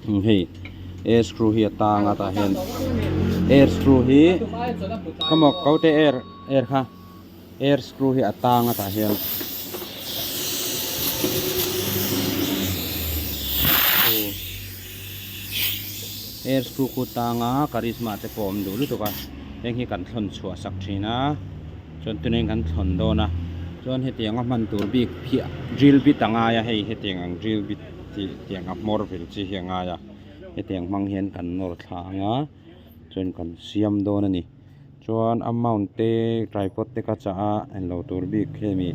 Hei air screw hi a tang a tah hian air screw hi khamaw ko te air air kha air screw hi a tang a tah hian air screw khu tang a karizma te pawh a awm duh lutuk a heng hi kan thlawn chhuah sak thin a chuan tunah hian kan thlawn dawn a chuan hetiang a hman tur bik phiah drill bit a ngai a hei hetiang ang drill bit. Tih tiang a hmawr vil chi hi a ngai a, hetiang hmang hian kan nawr thla ang a, chuan kan siam dawn a ni. Chuan a mount te tripod te ka chah a englo tur bik hemi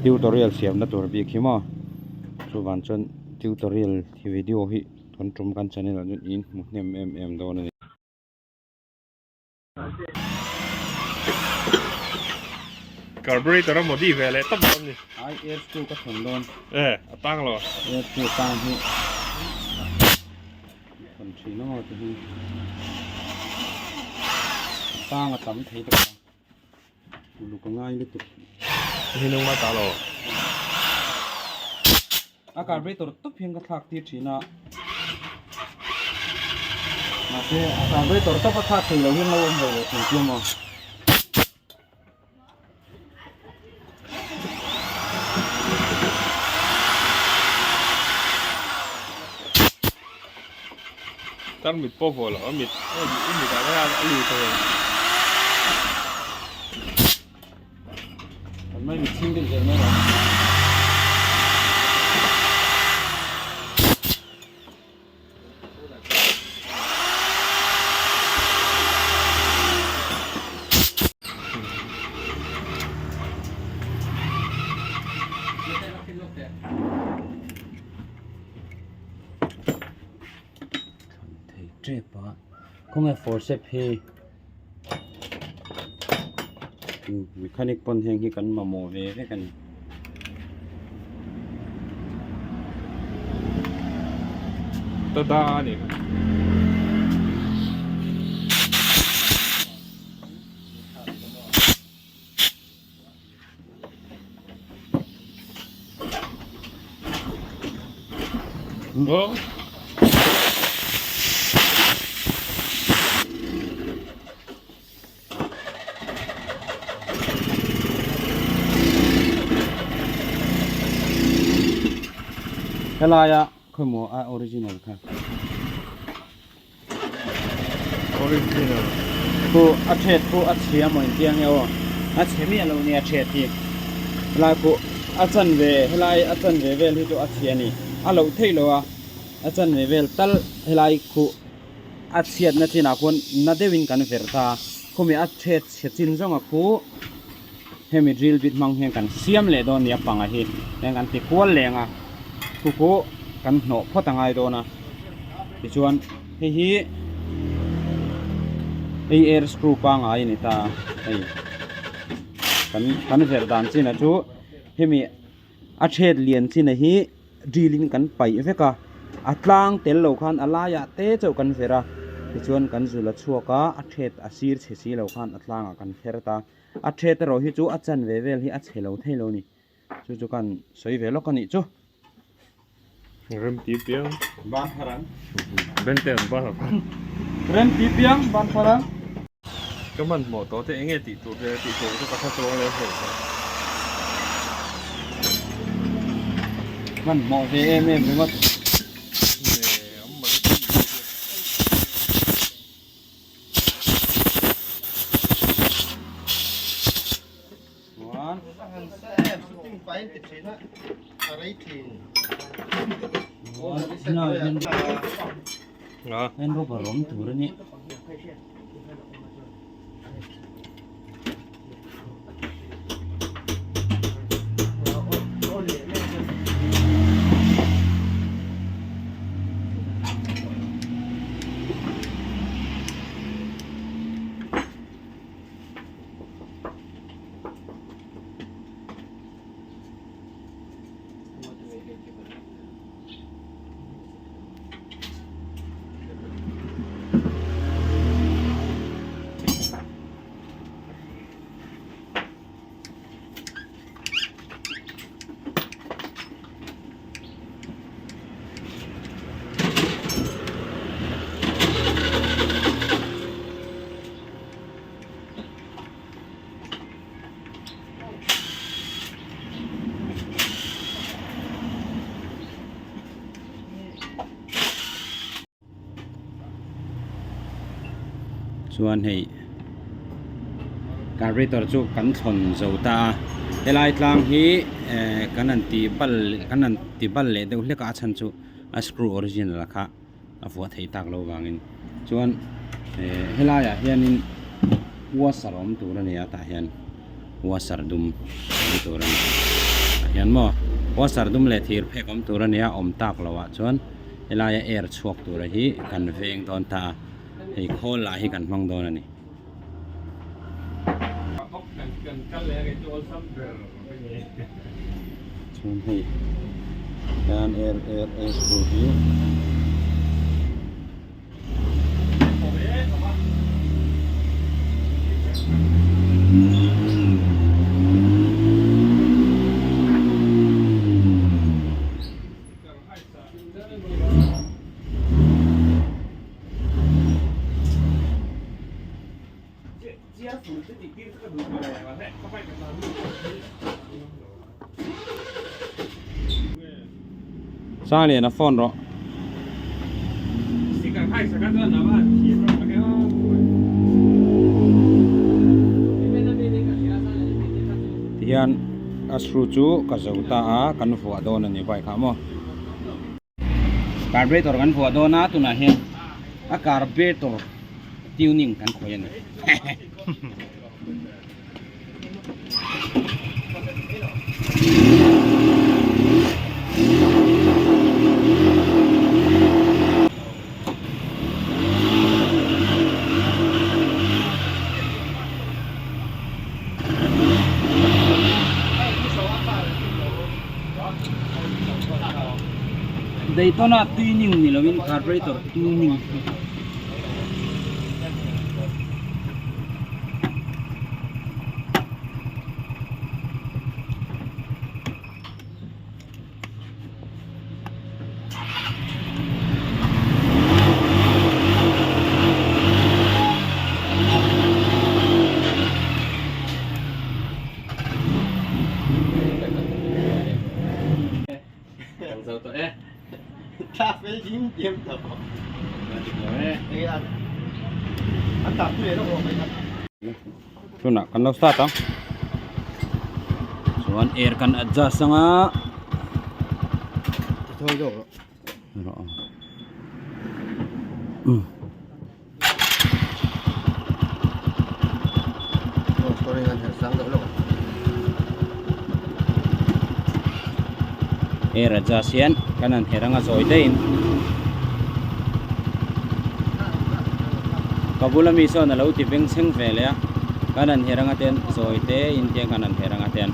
tutorial siamna tur bik hi maw chuvang chuan tutorial video hi kan tum kan channel ah chuan in hmu hnem em em dawn a ni. Carburetor a modi ve leh tawp dawn ni. Ai air screw ka thawn dawn. E a tang lo. Air screw tang hi thawn thin a maw ti hi. Tang a tam thei tawp a. Uluk a ngai lutuk. Hi nung ma ta lo. A carburetor tawp hian ka thlak tir thin a, mahse a carburetor tawp a thlak thei lo hian lo awm ve leh thei chiang maw. Tar mit pawh vawh lo a mit i mit ah khan a lut a ngei. Kan mai mit chhing deuh zel mai lo. Thei tep a khawnge forcep hi. Mechanic pawn heng hi kan mamawh ve vek a ni. Tada a ni. Oh. Helaia khawmaw a original kha. Original. Khu a thet khu a chhia maw intia nge aw a chhe miah lo nia thet hi helai khu a chan ve helai a chan ve vel hi chu a chhia a ni a loh theih lo a a chan ve vel tal helai khu a chhiatna chinah khuan na deuhin kan verh ta khumi a thet chhe chin zawng a khu hemi drill bit hmang hian kan siam leh dawn nia panga hi heng kan ti kual leng a khu khu kan hnawh phawt a ngai dawn a tichuan hei hi hei air screw pangai a ni ta hei kan kan verh dan chin ah chu hemi a thet lian chin a hi drill in kan paih vek a a tlang tel lo khan a laiah te chauh kan verh a tichuan kan zul a chhuak a a thet a sir chhe si lo khan a tlangah kan kher ta. A thet erawh hi chu a chanve vel hi a chhe lo thei lo ni. Chu chu kan sawi ve lawk a nih chu. Rem ti piang. Ban pharang. Benten ban pharang. Rem ti piang ban pharang. Ka hmanhmawh tawh te enge tih tur te tih tur chu ka hre chuang lem hlei tawh. Hmanhmawh ve em em ringawt. Chuan rubber awm tur a ni. Chuan hei carburetor chu kan thlawn zo ta a helai tlang hi eh kan han tih bal kan han ti bal leh deuh hlek a a chhan chu a screw original a kha a vuah theih tak loh vangin chuan eh helaiah hianin washer awm tur a ni a tah hian washer dum awm tur a ni tah hian maw washer dum leh thir phek awm tur a ni a awm tak loh ah chuan helaia air chhuak tura hi kan veng dawn ta a hei khawl lah hi kan hmang dawn a ni. Chuan hei hian air air air screw hi Sangliana phone rawh. Tihian a screw chu ka zo ta a kan vuah dawn a ni bike ah maw. Carburetor kan vuah dawn a tunah hian a carburetor tuning kan khawih a ni. Daytona tuning ni lovin carburetor tuning. Tunah kan lo start ang chuan air kan adjust anga Air adjust hian kan han herh anga zawi daihin ka bula mi sawn alo ti beng chheng ve leh a kan han herh anga ten zawi te in tiang kan han herh anga ten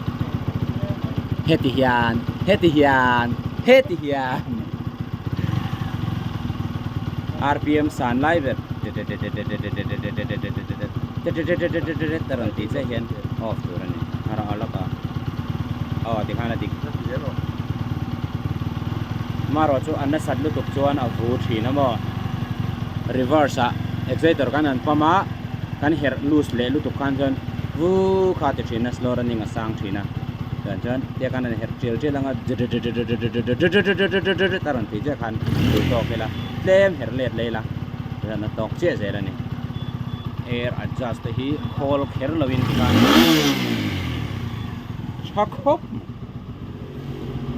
heti hian heti hian heti hian rpm san lai ber a rawn tih chiah hian off tur a ni a rawn lock a aw tikhan a dik amaherawh chu a nasat lutuk chuan a vu thin a maw reverse ah accelerator kan han pump a kan herh loose leh lutuk khan chuan vu kha ti thin a slow running a sang thin a chuan chuan tia khan an herh tial tial anga a rawn tih chiah khan duh tawk ila tlem herh let leh ila chuan a tawk chiah zel a ni air adjust te hi khawl kher lo in tikhan tha khawp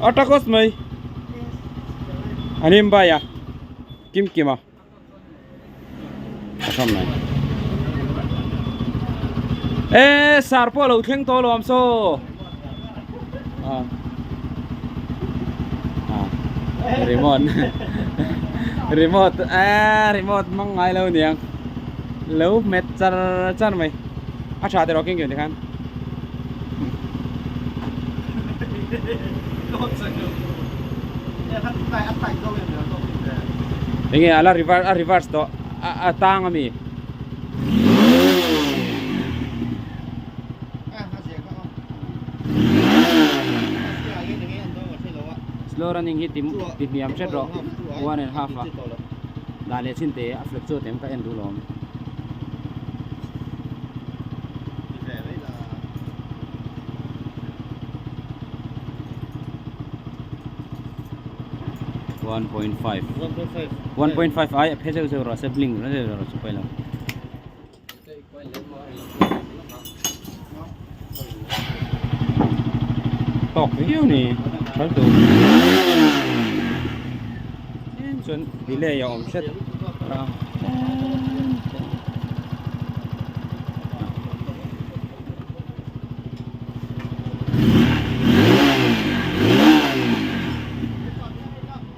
a tha khawp mai an inbai a kim kim a. A tham mai. E sar pawh lo thleng tawh lawm saw. Ah. Ah. Remote. Remote. Eh remote mang ngai lo niang. Lo met char char mai. A tha te rawh king king tikhan. Enge ala reverse a reverse tawh a a tang ami. Slow running hi ti ti hniam hret rawh one and half a dah leh chin te a flag chu a tem ka en duh lo awm. 1.5 1.5 ai a phe zeuh zeuh rawh se bling zeuh zeuh rawh chu pailo. Tawk viau ni tha lutuk tlem chuan delay a awm hret a.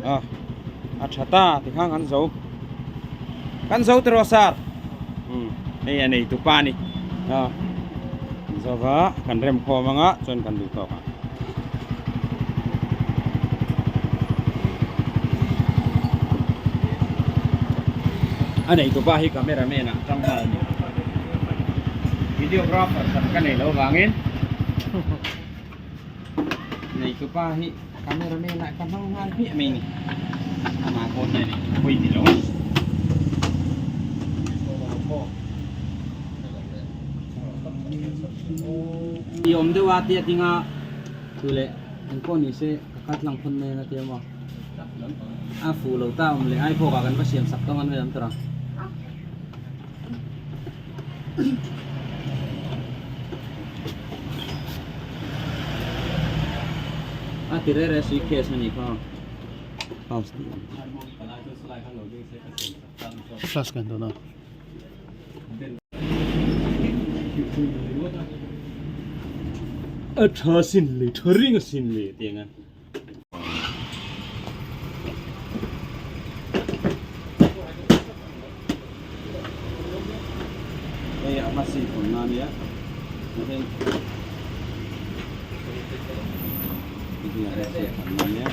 A a tha ta tikhan kan zo kan zo tiraw sir umm hei a nei tupa a ni a zova kan rem khawm anga chuan kan duh tawk ang. A nei tupa hi camera man ah tang nghal a ni videographer hran ka nei lo vangin nei tupa hi camera man ah ka hmang nghal hmiah mai a ni amah pawh hian in pawi ti lo a ni. I awm deuh a tia tinga chu leh engpawh ni se ka kal tlang phun mai ang a tia maw a fuh lo ta awm leh ai phawk ah kan va siam sak tawng an vei ang tawrh ang. A ti rere si case a ni kha house Flash kan dawn a. A tha sin le tha ring a sin le tiang a. Hei a hma seat awmna a nia hei hi a hma seat awmna a nia.